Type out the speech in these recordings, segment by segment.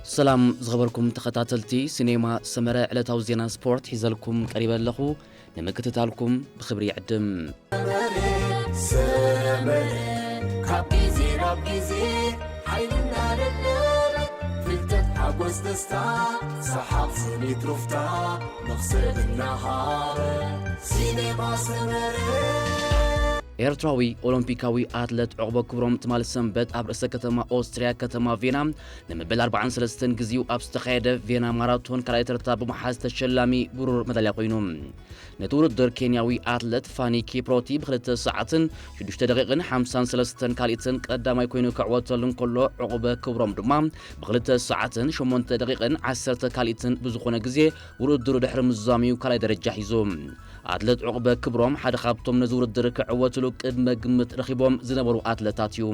ሰላም ዝኸበርኩም ተኸታተልቲ ሲኔማ ሰመረ፣ ዕለታዊ ዜና ስፖርት ሒዘልኩም ቀሪበ ኣለኹ። ንምክትታልኩም ብኽብሪ ይዕድም። ሰመረ ካብ ግዜ ናብ ግዜ ሓይልና ለለበ ፍልጠት ሓጎስ ደስታ ሰሓቕ ስኒት ሩፍታ መኽሰብ እናሃበ ሲኔማ ሰመረ። ኤርትራዊ ኦሎምፒካዊ ኣትለት ዑቕበ ክብሮም ትማሊ ሰንበት ኣብ ርእሰ ከተማ ኦስትርያ ከተማ ቬና ንመበል ኣርባዓን ሰለስተን ግዜኡ ኣብ ዝተኻየደ ቬና ማራቶን ካልኣይ ተርታ ብምሓዝ ተሸላሚ ብሩር መዳልያ ኮይኑ። ነቲ ውድድር ኬንያዊ ኣትለት ፋኒ ኪፕሮቲ ብክልተ ሰዓትን ሽዱሽተ ደቂቕን ሓምሳን ሰለስተን ካልኢትን ቀዳማይ ኮይኑ ክዕወተሉ እንከሎ፣ ዑቕበ ክብሮም ድማ ብክልተ ሰዓትን ሸሞንተ ደቂቕን ዓሰርተ ካልኢትን ብዝኾነ ግዜ ውድድሩ ድሕሪ ምዝዛሙ እዩ ካልኣይ ደረጃ ሒዙ። ኣትለት ዑቕበ ክብሮም ሓደ ካብቶም ነዚ ውድድር ክዕወትሉ ቅድመ ግምት ረኺቦም ዝነበሩ ኣትለታት እዩ።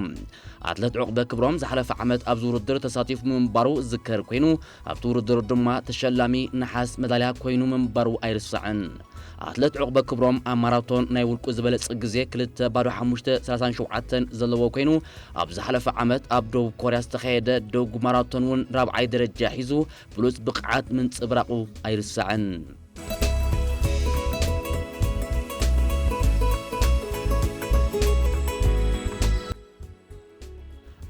ኣትለት ዑቕበ ክብሮም ዝሓለፈ ዓመት ኣብዚ ውድድር ተሳቲፉ ምንባሩ ዝከር ኮይኑ፣ ኣብቲ ውድድር ድማ ተሸላሚ ነሓስ መዳልያ ኮይኑ ምንባሩ ኣይርሳዕን። ኣትለት ዑቕበ ክብሮም ኣብ ማራቶን ናይ ውልቁ ዝበለጸ ግዜ ክልተ ባዶ ሓሙሽተ ሰላሳን ሸውዓተን ዘለዎ ኮይኑ፣ ኣብ ዝሓለፈ ዓመት ኣብ ደቡብ ኮርያ ዝተኻየደ ደጉ ማራቶን እውን ራብዓይ ደረጃ ሒዙ ብሉጽ ብቕዓት ምንጽብራቑ ኣይርሳዕን።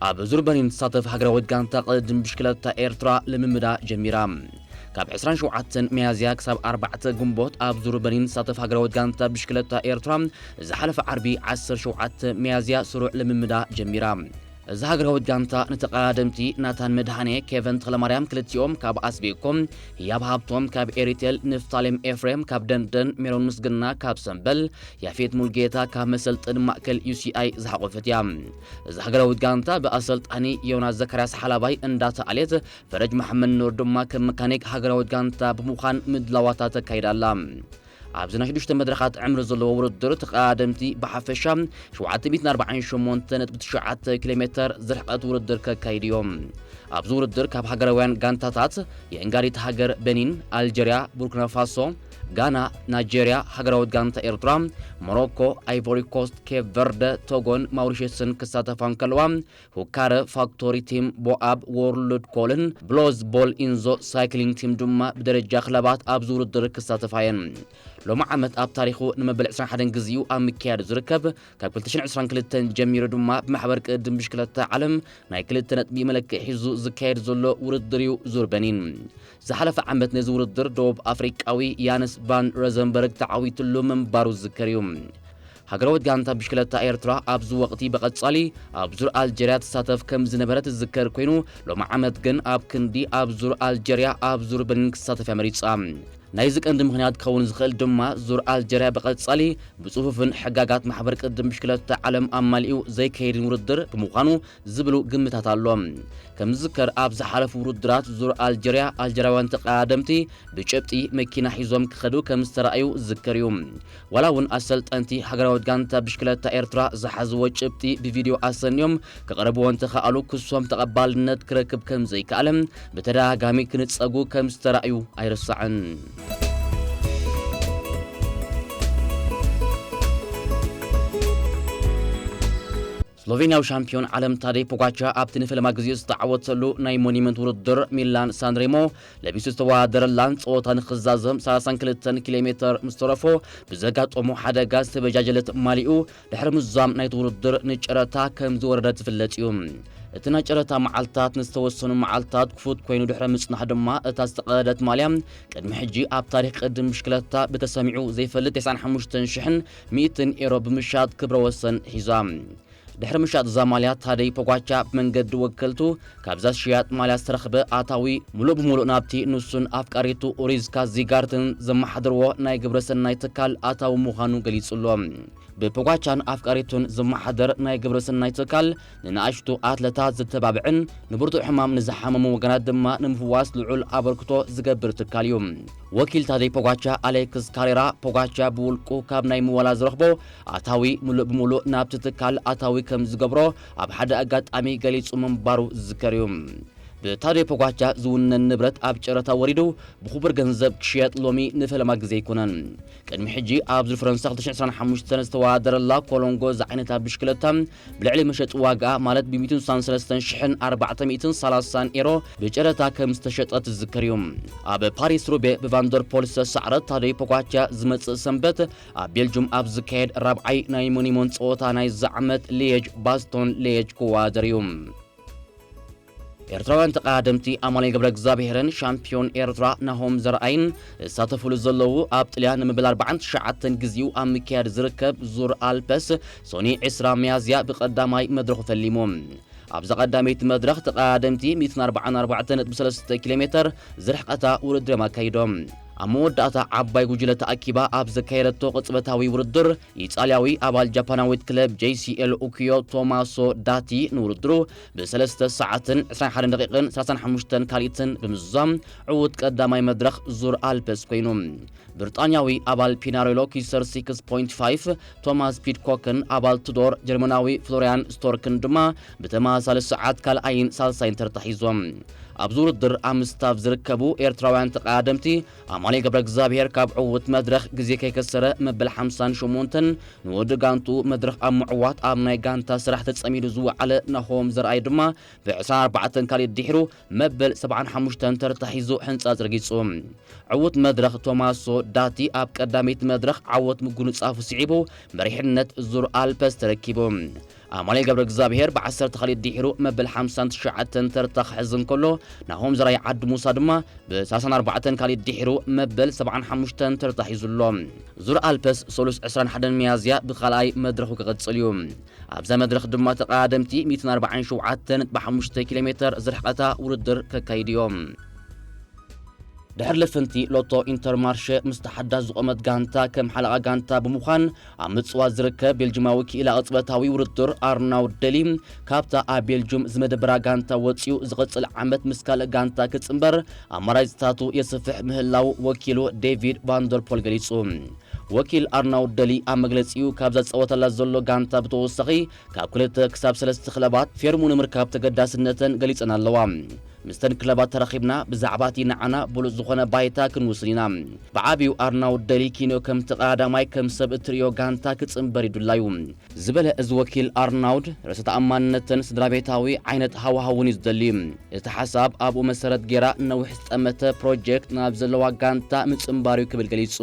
ኣብ ዙር በርሊን ትሳተፍ ሃገራዊት ጋንታ ቅድድም ብሽክለታ ኤርትራ ልምምዳ ጀሚራ። ካብ ዕስራን ሸውዓተን ሚያዝያ ክሳብ ኣርባዕተ ግንቦት ኣብ ዙር በርሊን ትሳተፍ ሃገራዊት ጋንታ ብሽክለታ ኤርትራ ዝሓለፈ ዓርቢ ዓሰርተ ሸውዓተ ሚያዝያ ስሩዕ ልምምዳ ጀሚራ። እዛ ሃገራዊት ጋንታ ንተቐዳደምቲ ናታን መድሃኔ፣ ኬቨን ተኽለማርያም ክልቲኦም ካብ ኣስቤኮ፣ ህያብ ሃብቶም ካብ ኤሪቴል፣ ንፍታሌም ኤፍሬም ካብ ደንደን፣ ሜሮን ምስግና ካብ ሰምበል፣ ያፌት ሙልጌታ ካብ መሰልጠኒ ማእከል ዩ ሲ ኣይ ዝሓቖፈት እያ። እዛ ሃገራዊት ጋንታ ብኣሰልጣኒ ዮናስ ዘካርያስ ሓላባይ እንዳተኣልየት፣ ፈረጅ መሓመድ ኑር ድማ ከም መካኒክ ሃገራዊት ጋንታ ብምዃን ምድላዋታ ተካይዳ ኣላ። ኣብዚ ናይ ሽዱሽተ መድረኻት ዕምሪ ዘለዎ ውድድር ተቐዳደምቲ ብሓፈሻ ሸውዓተ ሚእትን ኣርባዓን ሸሞንተ ነጥቢ ትሽዓተ ኪሎ ሜተር ዝርሕቐት ውድድር ከካይዱ እዮም። ኣብዚ ውድድር ካብ ሃገራውያን ጋንታታት የእንጋዲት ሃገር በኒን፣ ኣልጀርያ፣ ቡርኪና ፋሶ፣ ጋና፣ ናይጀርያ፣ ሃገራዊት ጋንታ ኤርትራ፣ ሞሮኮ፣ ኣይቮሪ ኮስት፣ ኬፕ ቨርደ፣ ቶጎን ማውሪሸስን ክሳተፋ እንከለዋ፣ ሁካረ ፋክቶሪ ቲም፣ ቦኣብ፣ ዎርልድ ኮልን ብሎዝ ቦል ኢንዞ ሳይክሊንግ ቲም ድማ ብደረጃ ክለባት ኣብዚ ውድድር ክሳተፋ እየን። ሎሚ ዓመት ኣብ ታሪኹ ንመበል ዕስራን ሓደን ግዜኡ ኣብ ምክያድ ዝርከብ፣ ካብ ክልተ ሽሕን ዕስራን ክልተን ጀሚሩ ድማ ብማሕበር ቅድድም ብሽክለታ ዓለም ናይ ክልተ ነጥቢ መለክዒ ሒዙ ዝካየድ ዘሎ ውድድር እዩ ዙር በኒን። ዝሓለፈ ዓመት ነዚ ውድድር ደቡብ ኣፍሪቃዊ ያንስ ቫን ረዘንበርግ ተዓዊትሉ ምንባሩ ዝዝከር እዩ። ሃገራዊት ጋንታ ብሽክለታ ኤርትራ ኣብዚ ወቕቲ ብቐጻሊ ኣብ ዙር ኣልጀርያ ትሳተፍ ከም ዝነበረ ትዝከር ኮይኑ፣ ሎሚ ዓመት ግን ኣብ ክንዲ ኣብ ዙር ኣልጀርያ ኣብ ዙር በርሊን ክትሳተፍ እያ መሪጻ። ናይዚ ቀንዲ ምኽንያት ክኸውን ዝኽእል ድማ ዙር ኣልጀርያ ብቐጻሊ ብጽፉፍን ሕጋጋት ማሕበር ቅድድም ብሽክለታ ዓለም ኣማሊኡ ዘይከይድን ውድድር ብምዃኑ ዝብሉ ግምታት ኣሎ። ከም ዝዝከር ኣብ ዝሓለፉ ውድድራት ዙር ኣልጀርያ ኣልጀርያውያን ተቐዳደምቲ ብጭብጢ መኪና ሒዞም ክኸዱ ከም ዝተራእዩ ዝዝከር እዩ። ዋላ እውን ኣሰልጠንቲ ሃገራዊት ጋንታ ብሽክለታ ኤርትራ ዝሓዝዎ ጭብጢ ብቪድዮ ኣሰንዮም ከቕርብዎ እንተኸኣሉ ክሶም ተቐባልነት ክረክብ ከም ዘይከኣለ ብተደጋጋሚ ክንጸጉ ከም ዝተራእዩ ኣይርሳዕን። ስሎቬንያዊ ሻምፒዮን ዓለም ታደይ ፖጋቻ ኣብቲ ንፈለማ ግዜ ዝተዓወተሉ ናይ ሞኒመንት ውድድር ሚላን ሳንሬሞ ለቢሱ ዝተወዳደረላን ጸወታ ንኽዛዘም ሰላሳን ክልተን ኪሎ ሜተር ምስ ተረፎ ብዘጋጠሞ ሓደጋ ዝተበጃጀለት ማሊኡ ድሕሪ ምዛም ናይቲ ውድድር ንጨረታ ከም ዝወረደ ዝፍለጥ እዩ። እቲ ናይ ጨረታ መዓልታት ንዝተወሰኑ መዓልታት ክፉት ኮይኑ ድሕሪ ምጽናሕ ድማ እታ ዝተቐደደት ማልያ ቅድሚ ሕጂ ኣብ ታሪኽ ቅድም ብሽክለታ ብተሰሚዑ ዘይፈልጥ ተስዓን ሓሙሽተን ሽሕን ሚእትን ኤሮ ብምሻጥ ክብረ ወሰን ሒዛ። ድሕሪ ምሻጥ እዛ ማልያ ታደይ ፖጋቻ ብመንገዲ ወከልቱ ካብዛ ሽያጥ ማልያ ዝተረኽበ ኣታዊ ሙሉእ ብሙሉእ ናብቲ ንሱን ኣፍቃሪቱ ኡሪዝካ ዚጋርትን ዘመሓድርዎ ናይ ግብረ ሰናይ ትካል ኣታዊ ምዃኑ ገሊጹ ኣሎ። ብፖጋቻን ኣፍቃሪቱን ዝመሓደር ናይ ግብረ ሰናይ ትካል ንንኣሽቱ ኣትለታት ዝተባብዕን ንብርቱዕ ሕማም ንዝሓመሙ ወገናት ድማ ንምፍዋስ ልዑል ኣበርክቶ ዝገብር ትካል እዩ። ወኪል ታደይ ፖጋቻ ኣሌክስ ካሬራ፣ ፖጋቻ ብውልቁ ካብ ናይ ምወላ ዝረኽቦ ኣታዊ ሙሉእ ብሙሉእ ናብቲ ትካል ኣታዊ ከም ዝገብሮ ኣብ ሓደ ኣጋጣሚ ገሊጹ ምንባሩ ዝዝከር እዩ። ብታዴ ፖጋቻ ዝውነን ንብረት ኣብ ጨረታ ወሪዱ ብኽቡር ገንዘብ ክሽየጥ ሎሚ ንፈለማ ግዜ ኣይኮነን። ቅድሚ ሕጂ ኣብ ዙር ፈረንሳ ክልተ ሽሕን ዕስራን ሓሙሽተን ዝተወዳደረላ ኮሎንጎ ዝዓይነታ ብሽክለታ ብልዕሊ መሸጢ ዋጋ ማለት ብ ሚእትን ስሳን ሰለስተን ሽሕን ኣርባዕተ ሚእትን ሰላሳን ኤሮ ብጨረታ ከም ዝተሸጠ ትዝከር እዩ። ኣብ ፓሪስ ሩቤ ብቫንደርፖል ዝተሳዕረ ታዴ ፖጋቻ ዝመጽእ ሰንበት ኣብ ቤልጁም ኣብ ዝካየድ ራብዓይ ናይ ሞኒሞን ጸወታ ናይዚ ዓመት ሊየጅ ባስቶን ሊየጅ ክወዳደር እዩ። ኤርትራውያን ተቐዳደምቲ ኣማኑኤል ገብረ እግዚኣብሄርን ሻምፒዮን ኤርትራ ናሆም ዘርኣይን ዝሳተፉሉ ዘለዉ ኣብ ጥልያን ንመበል ኣርባዓን ትሽዓተን ግዜኡ ኣብ ምክያድ ዝርከብ ዙር ኣልፐስ ሶኒ ዕስራ ሚያዝያ ብቐዳማይ መድረኹ ፈሊሙ። ኣብዛ ቀዳመይቲ መድረኽ ተቐዳደምቲ ሚእትን ኣርባዓን ኣርባዕተን ነጥቢ ሰለስተ ኪሎ ሜተር ዝርሕቐታ ውድድር እዮም ኣካይዶም። ኣብ መወዳእታ ዓባይ ጉጅለ ተኣኪባ ኣብ ዘካየደቶ ቅጽበታዊ ውድድር፣ ኢጣልያዊ ኣባል ጃፓናዊት ክለብ ጄ ሲ ኤል ኡኪዮ ቶማሶ ዳቲ ንውድድሩ ብሰለስተ ሰዓትን ዕስራን ሓደን ደቂቕን ሰላሳን ሓሙሽተን ካልኢትን ብምዝዛም ዕዉት ቀዳማይ መድረኽ ዙር ኣልፐስ ኮይኑ። ብሪጣንያዊ ኣባል ፒናሬሎ ኪሰር ሲክስ ፖይንት ፋይቭ ቶማስ ፒድኮክን ኣባል ቱዶር ጀርመናዊ ፍሎሪያን ስቶርክን ድማ ብተመሳሳሊ ሰዓት ካልኣይን ሳልሳይን ተርታ ሒዞም። ኣብዚ ውድድር ኣብ ምስታፍ ዝርከቡ ኤርትራውያን ተቐዳደምቲ ኣማኑኤል ገብረ እግዚኣብሄር ካብ ዕዉት መድረኽ ግዜ ከይከሰረ መበል ሓምሳን ሸሞንተን ንወዲ ጋንቱ መድረኽ ኣብ ምዕዋት ኣብ ናይ ጋንታ ስራሕ ተጸሚዱ ዝወዓለ ናሆም ዘርኣይ ድማ ብ ዕስራን ኣርባዕተን ካልኢት ድሒሩ መበል ሰብዓን ሓሙሽተን ተርታ ሒዙ ሕንጻጽ ረጊጹ። ዕዉት መድረኽ ቶማሶ ዳቲ ኣብ ቀዳመይቲ መድረኽ ዓወት ምጉንጻፉ ስዒቡ መሪሕነት ዙር ኣልፐስ ተረኪቡ። ኣማኑኤል ገብረ እግዚኣብሄር ብ ዓሰርተ ካልኢት ድሒሩ መበል ሓምሳን ትሽዓተን ተርታ ክሕዝ እንከሎ፣ ናሆም ዘርኣይ ዓዲ ሙሳ ድማ ብ ሰላሳን ኣርባዕተን ካልኢት ድሒሩ መበል ሰብዓን ሓሙሽተን ተርታ ሒዙ ኣሎ። ዙር ኣልፐስ ሰሉስ ዕስራን ሓደን ሚያዝያ ብኻልኣይ መድረኹ ክቕጽል እዩ። ኣብዛ መድረኽ ድማ ተቐዳደምቲ ሚእትን ኣርባዓን ሸውዓተን ነጥቢ ሓሙሽተ ኪሎ ሜተር ዝርሕቐታ ውድድር ከካይዱ እዮም። ድሕሪ ልፍንቲ ሎቶ ኢንተርማርሸ ምስ ተሓዳስ ዝቖመት ጋንታ ከም ሓለቓ ጋንታ ብምዃን ኣብ ምጽዋት ዝርከብ ቤልጅማዊ ክኢላ ቅጽበታዊ ውድድር ኣርናውድ ደሊ ካብታ ኣብ ቤልጁም ዝመደበራ ጋንታ ወጺኡ ዝቕጽል ዓመት ምስ ካልእ ጋንታ ክጽንበር ኣማራጺታቱ የስፍሕ ምህላው ወኪሉ ዴቪድ ቫንደርፖል ገሊጹ። ወኪል ኣርናውድ ደሊ ኣብ መግለጺኡ ካብዛ ዝጻወተላ ዘሎ ጋንታ ብተወሳኺ ካብ ክልተ ክሳብ ሰለስተ ክለባት ፌርሙ ንምርካብ ተገዳስነተን ገሊጸን ኣለዋ። ምስተን ክለባት ተራኺብና ብዛዕባ እቲ ንዓና ብሉጽ ዝኾነ ባይታ ክንውስን ኢና። ብዓቢኡ ኣርናውድ ደሊ ኪንዮ ከም ተቐዳዳማይ ከም ሰብ እትርእዮ ጋንታ ክጽንበር ይድላዩ ዝበለ እዚ ወኪል ኣርናውድ ርእሰ ተኣማንነትን ስድራ ቤታዊ ዓይነት ሃዋህውን እዩ ዝደሊ። እቲ ሓሳብ ኣብኡ መሰረት ጌራ ነዊሕ ዝጠመተ ፕሮጀክት ናብ ዘለዋ ጋንታ ምጽንባር እዩ ክብል ገሊጹ።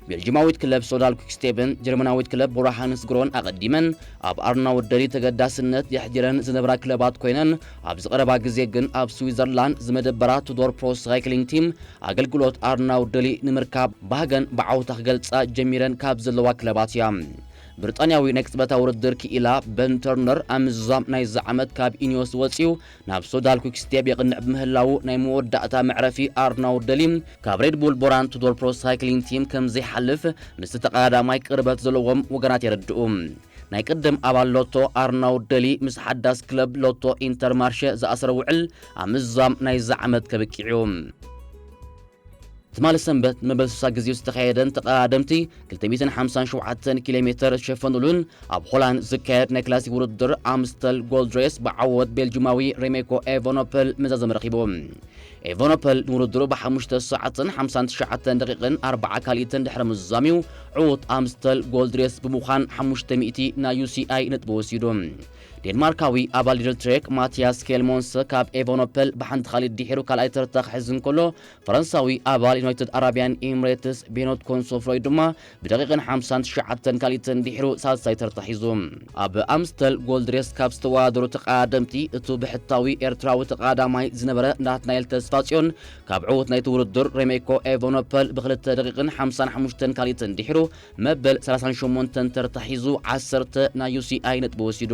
ቤልጂማዊት ክለብ ሶዳል ኩክስቴብን ጀርመናዊት ክለብ ቦራ ሃንስግሮን ኣቐዲመን ኣብ ኣርናውድ ደሊ ተገዳስነት የሕዲረን ዝነብራ ክለባት ኮይነን፣ ኣብዚ ቀረባ ግዜ ግን ኣብ ስዊዘርላንድ ዝመደበራ ቱዶር ፕሮ ሳይክሊንግ ቲም ኣገልግሎት ኣርናውድ ደሊ ንምርካብ ባህገን ብዓውታ ክገልጻ ጀሚረን ካብ ዘለዋ ክለባት እያ። ብሪጣንያዊ ናይ ቅጽበታዊ ውድድር ክኢላ በን ተርነር ኣብ ምዝዛም ናይዚ ዓመት ካብ ኢኒዮስ ወጺኡ ናብ ሶዳል ኩክስቴብ የቕንዕ ብምህላዉ ናይ መወዳእታ መዕረፊ ኣርናውድ ደሊ ካብ ሬድ ቡል ቦራን ቱዶር ፕሮ ሳይክሊንግ ቲም ከም ዘይሓልፍ ምስቲ ተቐዳዳማይ ቅርበት ዘለዎም ወገናት የረድኡ። ናይ ቅድም ኣባል ሎቶ ኣርናውድ ደሊ ምስ ሓዳስ ክለብ ሎቶ ኢንተርማርሸ ዝኣሰረ ውዕል ኣብ ምዝዛም ናይዚ ዓመት ከብቂዕ እዩ። ትማሊ ሰንበት ንመበል ስሳ ግዜኡ ዝተኻየደን ተቐዳደምቲ ክልተ ሚእትን ሓምሳን ሸውዓተን ኪሎ ሜተር ዝሸፈኑሉን ኣብ ሆላንድ ዝካየድ ናይ ክላሲክ ውድድር ኣምስተል ጎልድ ሬስ ብዓወት ቤልጁማዊ ሬሜኮ ኤቨኖፐል መዛዘሚ ረኺቡ። ኤቨኖፐል ንውድድሩ ብሓሙሽተ ሰዓትን ሓምሳን ትሽዓተን ደቂቕን ኣርባዓ ካልኢትን ድሕሪ ምዝዛም እዩ ዕዉት ኣምስተል ጎልድ ሬስ ብምዃን ሓሙሽተ ሚእቲ ናይ ዩ ሲ ኣይ ነጥቢ ወሲዱ። ዴንማርካዊ ኣባል ሊድል ትሬክ ማቲያስ ኬልሞንስ ካብ ኤቨኖፐል ብሓንቲ ካልኢት ድሒሩ ካልኣይ ተርታ ክሕዝ እንከሎ፣ ፈረንሳዊ ኣባል ዩናይትድ ኣራብያን ኤምሬትስ ቤኖት ኮንሶፍሮይ ድማ ብደቂቕን ሓምሳን ትሽዓተን ካልኢትን ድሒሩ ሳልሳይ ተርታ ሒዙ። ኣብ ኣምስተል ጎልድ ሬስ ካብ ዝተወዳደሩ ተቐዳደምቲ እቱ ብሕታዊ ኤርትራዊ ተቐዳዳማይ ዝነበረ ናትናኤል ተስፋጽዮን ካብ ዕዉት ናይቲ ውድድር ሬሜኮ ኤቨኖፐል ብክልተ ደቂቕን ሓምሳን ሓሙሽተን ካልኢትን ድሒሩ መበል ሰላሳን ሸሞንተን ተርታ ሒዙ ዓሰርተ ናይ ዩ ሲ ኣይ ነጥቢ ወሲዱ።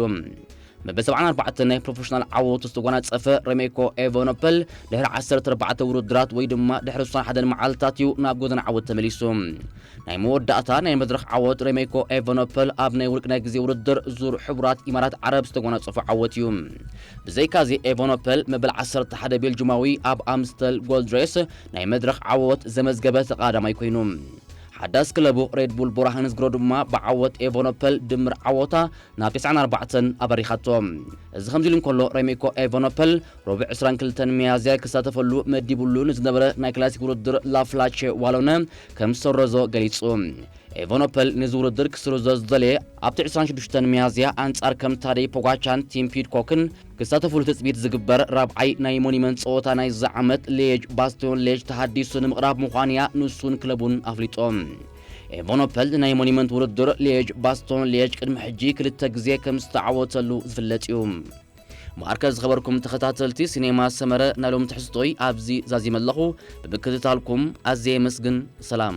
መበል ሰብዓን ኣርባዕተን ናይ ፕሮፌሽናል ዓወቱ ዝተጎናጸፈ ሬሜኮ ኤቨኖፐል ድሕሪ ዓሰርተ ኣርባዕተ ውድድራት ወይ ድማ ድሕሪ ዕስራን ሓደን መዓልታት እዩ ናብ ጎደና ዓወት ተመሊሱ። ናይ መወዳእታ ናይ መድረኽ ዓወት ሬሜኮ ኤቨኖፐል ኣብ ናይ ውልቂ ናይ ግዜ ውድድር ዙር ሕቡራት ኢማራት ዓረብ ዝተጎናጸፎ ዓወት እዩ። ብዘይካዚ ኤቨኖፐል መበል ዓሰርተ ሓደ ቤልጁማዊ ኣብ ኣምስተል ጎልድ ሬስ ናይ መድረኽ ዓወት ዘመዝገበ ተቐዳዳማይ ኮይኑ። ሓዳስ ክለቡ ሬድ ቡል ቦራ ሃንስግሮ ድማ ብዓወት ኤቨኖፐል ድምር ዓወታ ናብ ተስዓን ኣርባዕተን ኣበሪኻቶ። እዚ ከምዚ ኢሉ እንከሎ፣ ሬሜኮ ኤቨኖፐል ረቡዕ ዕስራን ክልተን ሚያዝያ ክሳተፈሉ መዲቡሉ ንዝነበረ ናይ ክላሲክ ውድድር ላፍላቼ ዋሎነ ከም ዝሰረዞ ገሊጹ። ኤቨኖፐል ነዚ ውድድር ክስርዞ ዝደለየ ኣብቲ ዕስራን ሽዱሽተን ሚያዝያ ኣንጻር ከም ታደይ ፖጋቻን ቲም ፒድኮክን ክሳተፉሉ ትጽቢት ዝግበር ራብዓይ ናይ ሞኒመንት ጸወታ ናይዚ ዓመት ሌጅ ባስቶን ሌጅ ተሃዲሱ ንምቕራብ ምዃኑያ ንሱን ክለቡን ኣፍሊጦም። ኤቨኖፐል ናይ ሞኒመንት ውድድር ሌጅ ባስቶን ሌጅ ቅድሚ ሕጂ ክልተ ግዜ ከም ዝተዓወተሉ ዝፍለጥ እዩ። ማርከ ዝኸበርኩም ተኸታተልቲ ሲኔማ ሰመረ፣ ናይ ሎም ትሕዝቶይ ኣብዚ ዛዚመ ኣለኹ። ብምክትታልኩም ኣዝየ የመስግን። ሰላም።